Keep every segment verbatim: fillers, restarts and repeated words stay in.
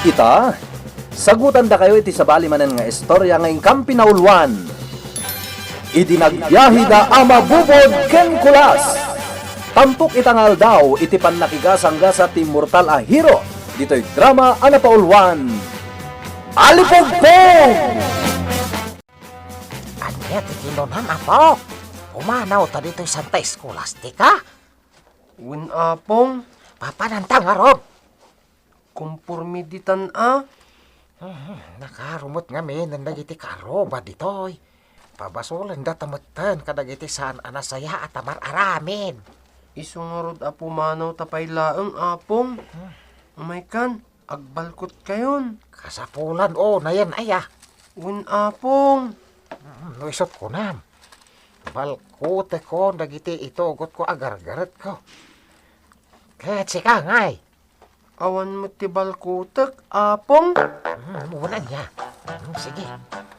Ita, sagutandakayo iti sabali manen nga istorya nga inkam pinauluan. Idi nagbiaheda a mabubod ken kulas. Tampok ita nga aldaw iti pannakigasanggasat ti immortal a hero ditoy drama a napauluan, Alipugpog! Ania ti kinunam, Apo? Pumanawta ditoy Santa Escolastica? Wen, Apong. Papananta ngarud? Komporme ditan a. Hmm, nakarumot ngamin dagiti karuba ditoy. Pabasolendata metten kadagiti saan a nasayaat a mar-aramid. Isu ngarud a pumanawta pay laeng, Apong. Hmm. Umaykan, agbalkotkayon. Kasapulan, o, nayan aya. Wen, Apong. Hmm, no isut' kunam. Balkotekon dagiti itugotko a gargaretko. Ket sika, ngay? Awan met ti balkotek, Apong. Hmm, wen aya. Hmm, sige.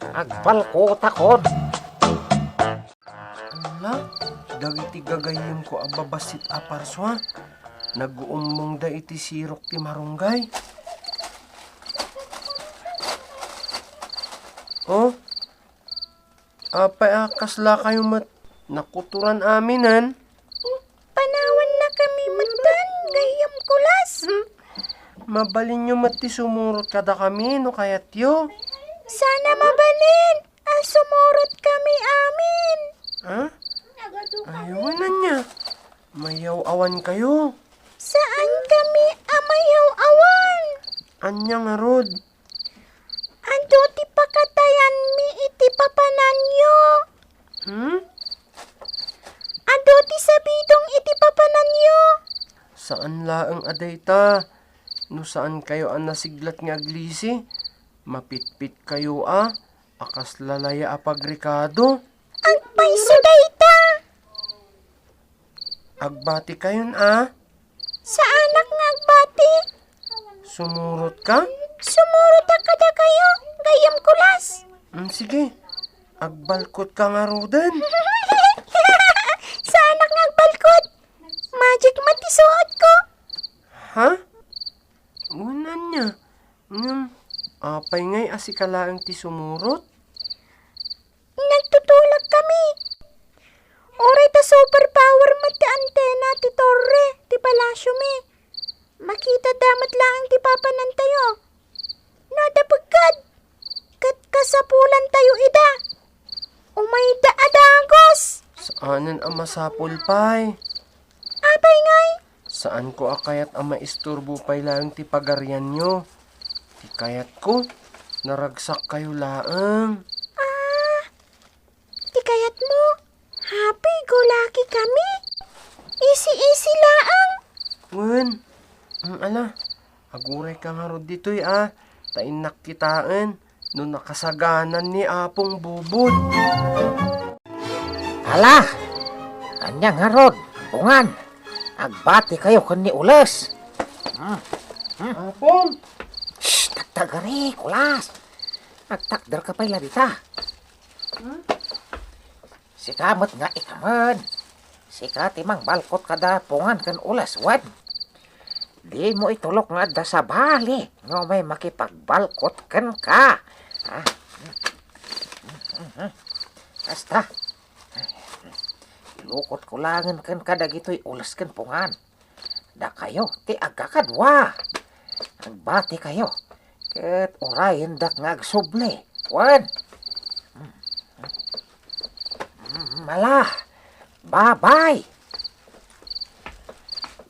Agbalkotakon. Ala, dagiti gagayyemko a babassit a parsua, naguummongda iti sirok ti marunggay. O, apay a kaslakayo met nakutoran aminen? Panawannakami metten, gayyem kulas. Mabalinyo met ti sumurot kadakami no kayatyo. Saan a mabalin a sumurotkami amin. Ha? Ay, wen ania. Mayaw-awankayo. Saankami a mayaw-awan. Ania ngarud? Adu ti pakatayanmi iti papananyo. Hmm? Adu ti sabidong iti papananyo. Saan laeng a dayta. No saankayo a nasiglat nga aglisi, mapitpitkayo a, a kasla laya a pagrikado. Agpayso dayta. Agbatikayon a. Saanak nga agbati. Sumurotka? Sumurotak kadakayo, gayyem kulas. Mm, sige. Agbalkotka ngaruden. Saanak nga agbalkot. Magic man ti suotko. Ha? Wen ania? Ngem, apay ngay a sika laeng ti sumurot? Nagtutulagkami. Uray ta superpower met ti antena ti torre ti palasiomi, makitadda met laeng ti papanantayo. No adda peggad, ket kasapulantayo ida. Umayda a dagus. Saanen a masapul pay. Apay ngay? Saanko a kayat a maisturbo pay laeng ti pagarianyo. Ti kayatko, naragsakkayo laeng. Ah, ti kayatmo, happy go lucky kami. Easy-easy laeng. Wen, mm, ala, agurayka ngarud ditoy a, ta innak kitaen no nakasaganan ni Apong Bubod. Ala, ania ngarud, pungan, agbatikayo ken ni Ules. Hmm. Apong! Shh, tagtagari, kulas. Agtakderka pay la dita. Hmm? Sika met nga ikamen. Sika ti mangbalkot kada pungan ken Ules, wen. Dimo itulok nga adda sabali nga umay makipagbalkot kenka. Ha? Kasta. Ilukotko laengen kenka dagitoy Ules ken pungan. Dakayo ti agkakadua. Agbatikayo. Ket urayendak nga agsubli. Wen. Mm, ala. Babay.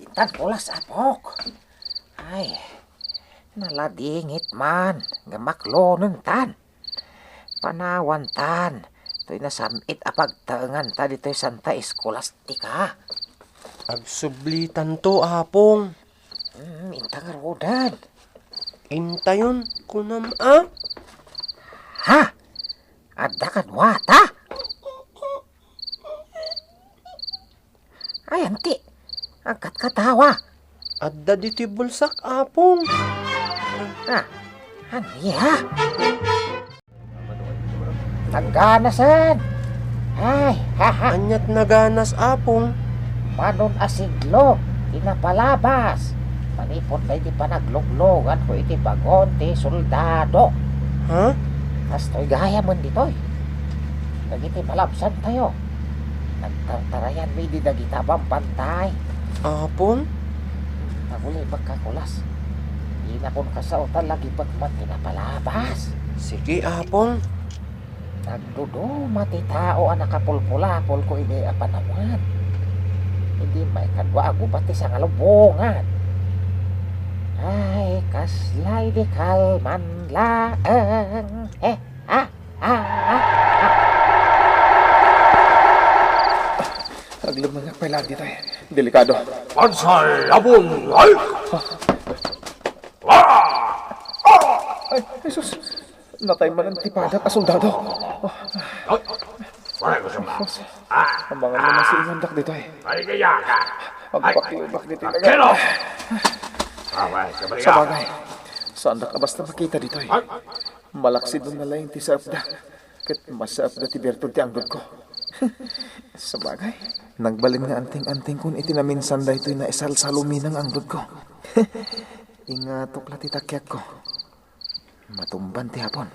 Intan Ules, apok. Ay, naladingit man nga maklonentan. Panawantan toy nasam-it a pagtaenganta ditoy Santa Escolastica. Agsublitanto, Apong. Mm, inta ngaruden. Intayon, kunam a? Ha? Adda kaduata? Ay, anti. Agkatkatawa. Adda ditoy bulsak, Apong. Ah, ania? Nagganasen. Ay, ha, ha. Aniat naganas, Apong? Manon a siglo ti napalabas. Manipud daydi panaglugluganko iti bagon ti soldado. Ha? Kastoy gayamen ditoy. Dagiti malabsantayo, nagtartarayanmi idi dagita a bambantay. Apon? Nagulibek ka, Kulas. Dinakon kasaotan, lagipek man ti napalabas. Sige, Apon. Nagduduma ti tao a nakapulpulapolko idi a panawan. Idi maikadua a gubat ti sangalubongan. Ay, kasla idi kalman laeng. Eh, ah, ah, ah, ah. Aglemmengak pay laeng ditoy. Delikado. Pansalabong, ay! Ah! Ah! Ay, Jesus! Natay manen ti padak a soldado. Ay, wala ko sa ma. Ah, amangan no masiingandak ditoy. Ay, kaya ka. Agpaklibak ditoy. Kilo! Awa, sa baliw. Sabagay, saandak a basta makita ditoy. Ay. Malaksid no nalaing ti saepda. Ket masaepda ti birtud ti angdudko. Sabagay, nagbalin nga anting-antingkon iti naminsan daytoy naisalsaluminang angdudko. Ingatok la ti takiagko. Matumban ti Apon.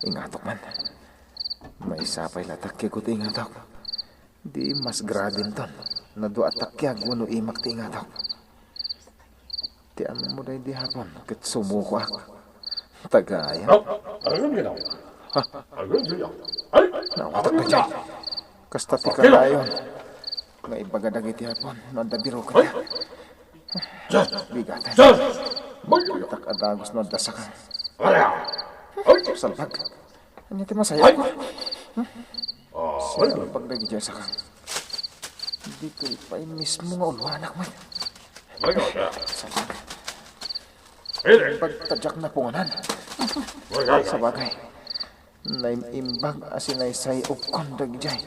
Ingatok man. Maysa pay la takiagko ti ingatok. Di mas grabenton no dua a takiag wenno imak ti ingatok. Ti ammo daydi Apon ket sumukoak. Tagayan. Oh, ayun, ginaw. Ha? Ayun, ginaw. Ay! Nawatak na dyan. Kasta ti karayon nga ibaga dagiti Apon no adda biroketda. Bigaten. Ditak a dagus no adda sakang. Salbag. Ania ti masayapko? Salbag dagiti sakang. Ditoy pay mismo nga ulwanak met. Salbag. Imbag ta diak napunganan. Sabagay, naim-imbag a sinaysay-obkon dagidiay.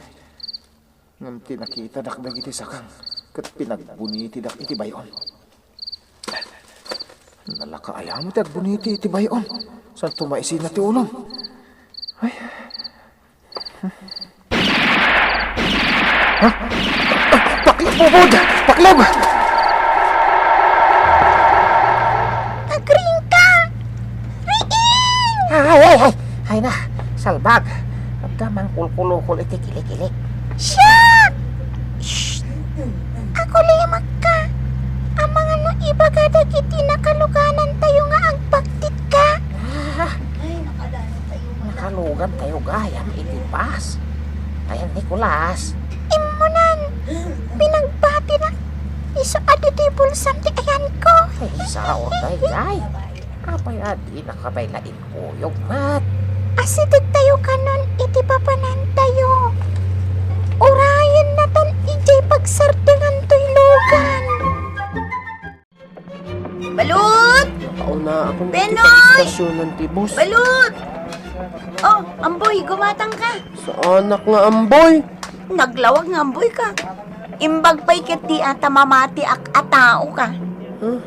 Ngem ti nakitadak dagiti sakang ket pinagbunitidak iti bay-on. Nalaka aya met ti agbuniti iti bay-on? Santo, maisina ti ulom. Ay. Ha? Pakleb, Bubod! Pakleb! Agriingka! Riing! Ay, ay, ay! Ay na, salbag! Adda mangkulkulukol iti kilik-kilik. Siak! Shh! Akulimakka! Amangan no ibaga dagiti nakaluganantayo nga agbagtitka. Ah, nakalugantayo gayam iti bus. Ayan, Nicolas. Immunan! Pinagbatinak isu a ditoy bulsam ti ayanko. Ay, sao daydiay? Apay a dinaka pay la inkuyog met? Asidegtayo kanon iti papanantayo. Urayennaton idiay pagsardengan toy lugan. Balut! Nakauna akon iti Benoy! Pagestasionan ti bus. Balut! Oh, Amboy, gumatangka. Saanak nga Amboy? Naglawag nga Amboyka. Imbag pay ketdi a ta mamatiak a taoka. Huh?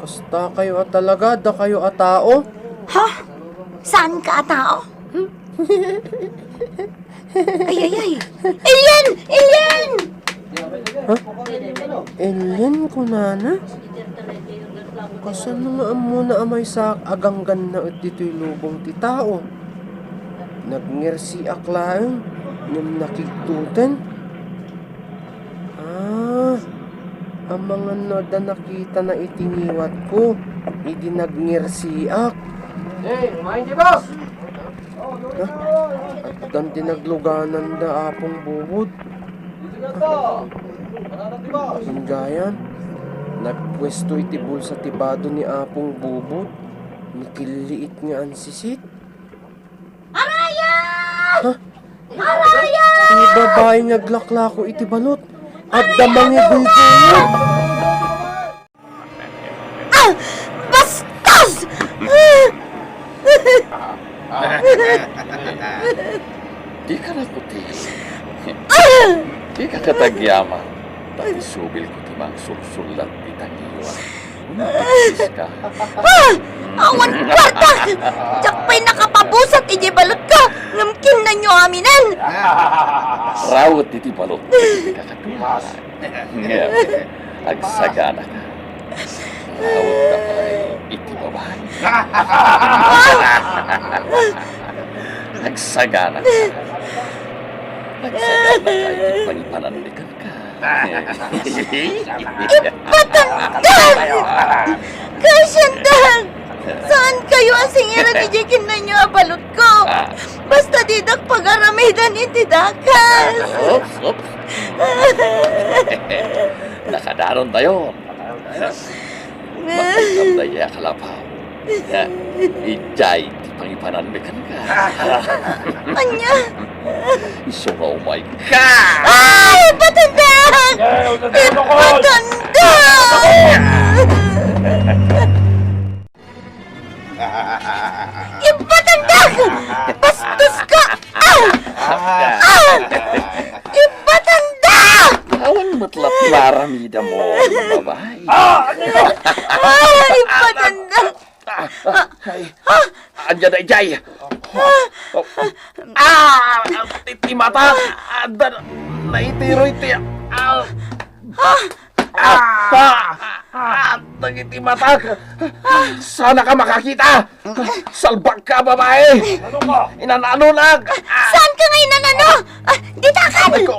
Kastakayo a talaga, dakayo a tao? Ha? Saanka a tao? Ay, ay, ay! Alien! Alien! Ha? Alien kunana? Kasano nga ammona a maysaak a ganggannaet ditoy lubong ti tao? Nagngersiak laeng, ngem nakigtoten. Ah, amangan no adda nakitana iti ngiwatko idi nagngersiak. Hey, kumain di boss! Ha? Addan ti naglugananda, Apong Bubod. Dito na to! Mananap di boss! Inggayan, nagpuesto iti bulsa ti bado ni Apong Bubod. Nikilliit nga ansisit. Araya! Ha? Araya! Ti babai nga aglaklako iti balot. Adda mangiguygoyot. Ah! Bastos! Dika nakuti. Dika katagyaman. Ta ti subilko ti mangsulsullat ti tangiwa. Nagsiska. Ah! Awan kwarta! Diak pay nakapabusat idiay balotko, ngem kinnanyo aminen! Rawet iti balot, dagiti kakadua. Ngem, Agsagana ka. Naawat ka pay iti babai. Agsagana ka. Agsagana ka iti pangipanan mi kenka. Ipatandang! Kasiandak! Saan kayo a singiran iti kinnayo a balutko? Basta didak pagaramidan iti dakas. Oops, oops. Nakadaron tayo. Makaisam tayo, kalapaw. Idiay ti pangipanan mi kenka. Ania? Isu nga umay ka! Ay, ipatandang! Ipatandang! Ipatandang! Bastos ka! Ah! Ah! Ipatandang! Awan met la ti maaramidam, babai. Ah! Ipatandang! Ah, ay, ania daydiay? Ah, ti, ti matak. Adda, naitiroy ti, ah, ah, ah, dagiti matak. Saan ka makakita? Salbag ka, babai. Inananunak. Saan ka nga inanano? Ah, ditakan! Aray ko.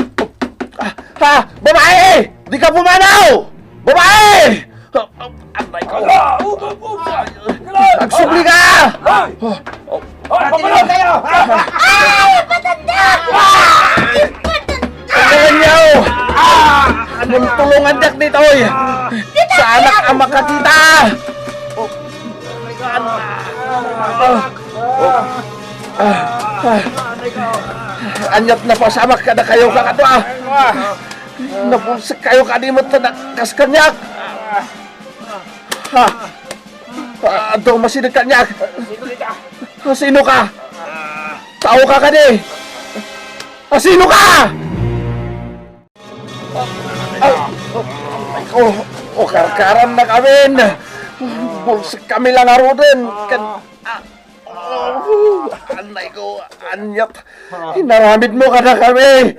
Ah, ha, babai! Di ka pumanaw! Babai! Aray ko. Agsubli ka! Ay! Ay! Patanda! Patanda! Tulungan niyo! Tulungan niyo ditoy! Saan ka makakita! Aniat napasamak kadakayo, kakadua! Nabulsek kayo kadi met ta kas kaniak. Ha? Ah, adda masideg kaniak. Sino ka? Tao ka kadi? Ah, sino ka? Ah, oh, oh, karkaram na kami. Bulsek kami lang aruden. Kan, ah, oh, anay ko, aniat. Inaramid mo kada kami.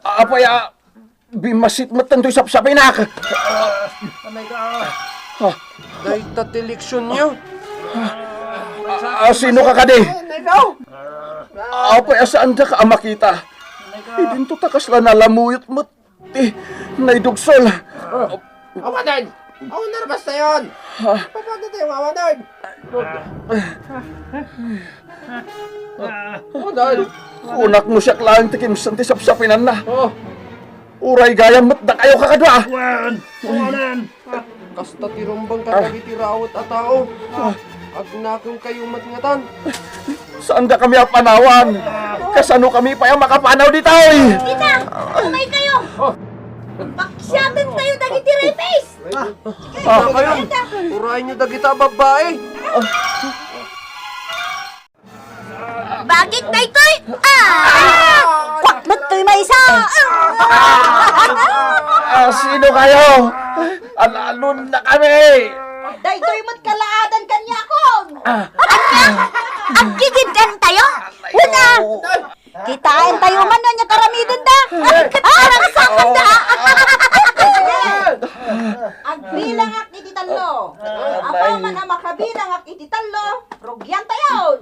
Apay, ah, Bimmasit met tanto isapsapinak. Dayta ti leksionyo. Ah, sino ka kadi? Apay a saandaka a makita? Idinto ta kasla nalamuyot met ti naidugsol. Awanen! Awan narbas tayon! Paano tayo awanen? Awanen! Kunak no siak laeng ti kimsang ti sapsapinanna. Uray gayam met dakayo kakadua. Wen, awanen. Kasta ti rumbeng kadagiti rawet a tao. Agnakem kayo met ngatan. Saanda kami a panawan. Kasano kami pay a makapanaw ditoy? Dita, umay kayo. Paksiaten tayo dagiti ripis. Urayen nyo dagita a babbai. Bakit daytoy? Ah! Kwak met toy maysa! Ah, sino kayo? Alalon na kami! Daytoy met kalaadan kaniakon! Ania? Aggigidkan tayo? Una! Kitaen tayo man ania karamidenda! Arang sakanda! Agbilangak iti tallo! Apaman a makabilangak iti tallo, rugian tayon.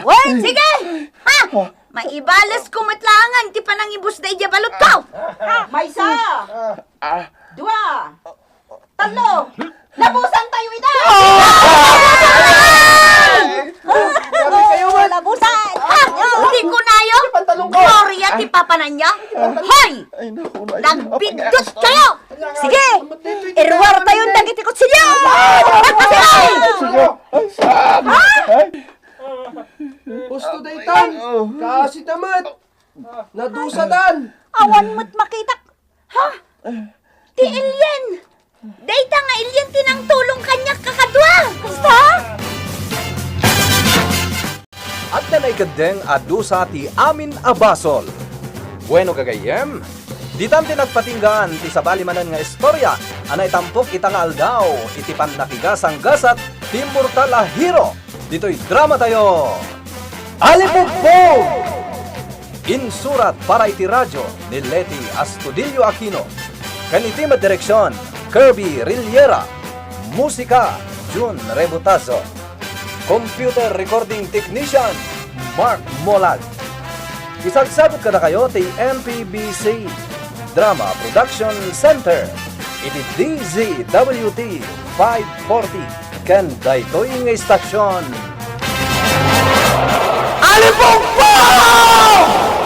Wen, sige! Ha! Maibales ko met laengen ti panangibusda idiay balutko. Maysa. Dua. Tallo. Labusan tayo ida. Labusan. Di ko nayo. Gloria ti papananyo. Hoy! Nagbiddut kayo! Sige! Iruar tayon dagiti kutsilio! Sige! Husto daytan! Kaasida met! Nadusadan! Awan met makitak! Ha? Ti alien! Dayta nga alien ti nangtulong kaniak kakadua! Kasta? Adda naikeddeng a dusa ti amin a basol. Bueno, gagayyem, ditan ti nagpatinggaan ti sabali manen nga istorya a naitampok ita nga aldaw iti pannakigasanggasat ti immortal a hero ditoy drama tayo. Alipugbog! Insurat para iti radio ni Leti Astudillo Aquino. Ken iti madireksion, Kirby Rillera. Musika, Jun Rebutazo. Computer Recording Technician, Mark Molag. Isagsabot kadakayo ti M P B C Drama Production Center iti D Z W T five forty ken daytoy nga istasyon. Alipumpaw!